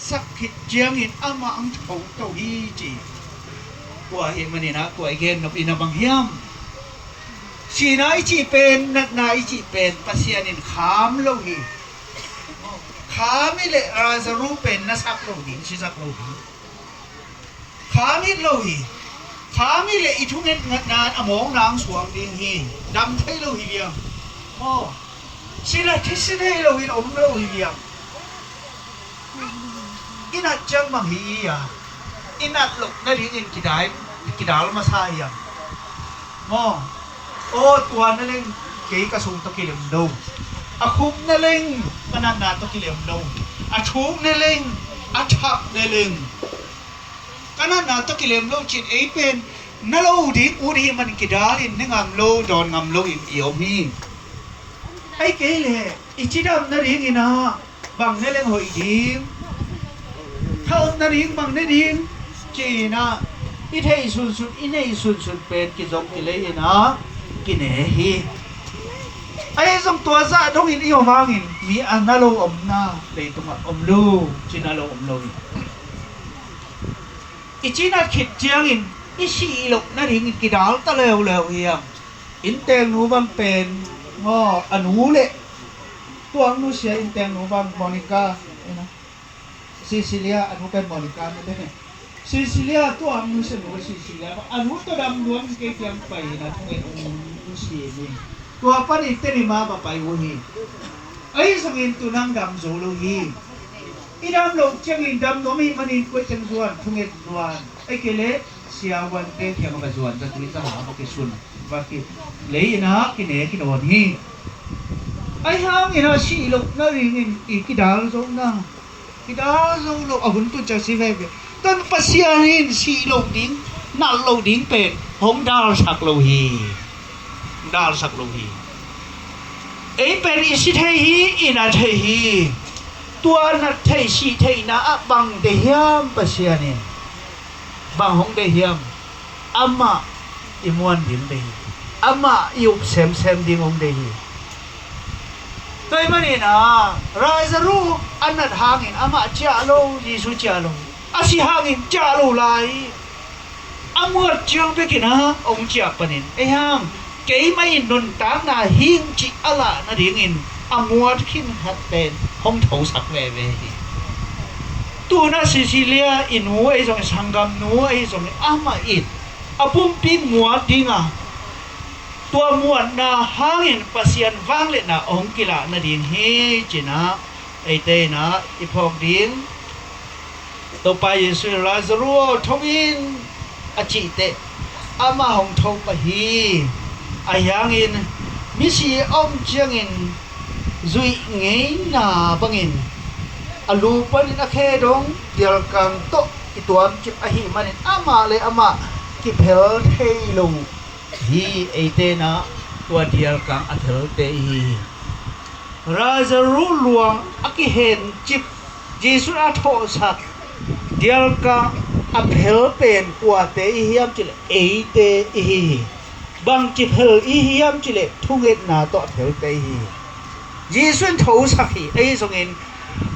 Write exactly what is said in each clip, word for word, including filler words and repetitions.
sak khit ciangin amah ang tho to hi ci. Tua hi maninah tua i gen nop in a bang hiam? Sihna i cih pen, natna i cih pen Pasian in kham lo hi. Kham hi leh Lazarus pen na sak lo ding, sisak lo ding. Kham hi lo hi. Kham hi leh i thungetna a mawkna ang suang ding hi. Dam thei lo hi liang. Maw? Sila thisi thei lo hi, om lo hi liang. I nat ciang bang hi i a, i nat loh nadingin kidai, kidal masa hi a. Maw? Aw, tua na leng kei ka sung tawh kilem lo. A khum na leng ka natna tawh kilem lo. A thuk na leng, a thak na leng ka natna tawh kilem lo cin ei pen na lo ding ut hi man kidalin ne ngam lo, dawn ngam lo in i om hi. Ai kei leh i cidam nadingin ah bang ne leng hoih ding, thaum nading bang ne ding ci-in ah i theih sunsun, i neih sunsun pen kizong kilei in ah kine hi. Ahi zong tua zah dongin i om hangin mi a na lo omna leitungah om lo, ci na lo om lo hi. I cinat khit ciangin i sih loh nadingin kidal ta leuleu hiam? Innteeknu bang pen maw, a nu le tuaknu sia, innteeknu bang Monica, Cecilia, a nu pen Monica mite. Cecilia tuaknu sia nu Cecilia bang a nu tawh dam nuam in kei kiang pai in a thungen ung si ni. Tua panin Tedim-a va pai uh hi. Ahi zongin tu nang dam zo lo hi. I dam loh ciangin dam nuam hi manin koi teng zuan, thunget zuan, ai kei leh siavuante kiang va zuan, za tui za ha va kisun, va kilei in ah kine kidawn hi. Ahi hangin ah sih loh nadingin i kidal zo na, kidal zo lo a hun tun ciang si veve. Tua Pasian in sih loh ding, nat loh ding pen hong dalsak lo hi. Hong dalsak lo hi. Ei pen i si thei hi, i na thei hi. Tua nat thei, sih theihna ah bang deih hiam Pasian in? Bang hong deih hiam? Amah i muan ding deih hi. Amah i up semsem ding hong deih hi. Tua ahih manin ah Lazarus a nat hangin amah ciah lo, Jesuh ciah lo. A si hangin ciah lo lai. A muat ciang bekin ah hong ciah panin, ei hang, keimah in nuntakna hing cih a lah nadingin a muat khin khat pen hong thosak veve hi. Tu-in ah Cecilia i nu ahi zongin, sanggamnu ahi zongin, amah in a pumpi muat ding a, tua muatna hangin Pasian vangliatna hong kilah nading hi ci-in ah eite in ah i phawk ding. Topa Jesuh in, "Lazarus aw, tho in," a cih teh amah hong tho pah hi. Ahi hangin misi a om ciangin zuih ngeina bangin a lu panin a khe dong dialkang tawh kituamcip ahih manin amah le amah kiphel thei lo hi. Eite in ah tua dialkang a phelte i hi hi. Lazarus luang a kihencip, Jesuh a thawhsak dialkang a phel pen kuate i hiam cih leh eite i hi hi. Bangci phel i hiam cih leh thungetna tawh a phelte i hi hi. Jesuh in thosak hi. Ahi zongin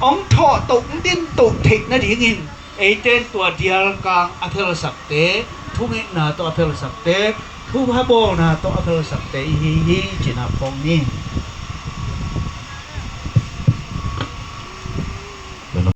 hong thawh toh, hong din toh theih nadingin eite in tua dialkang a phelsakte, thungetna tawh a phelsakte, thupha bawlna tawh a phelsakte i hi hi ci-in ah phawk ni.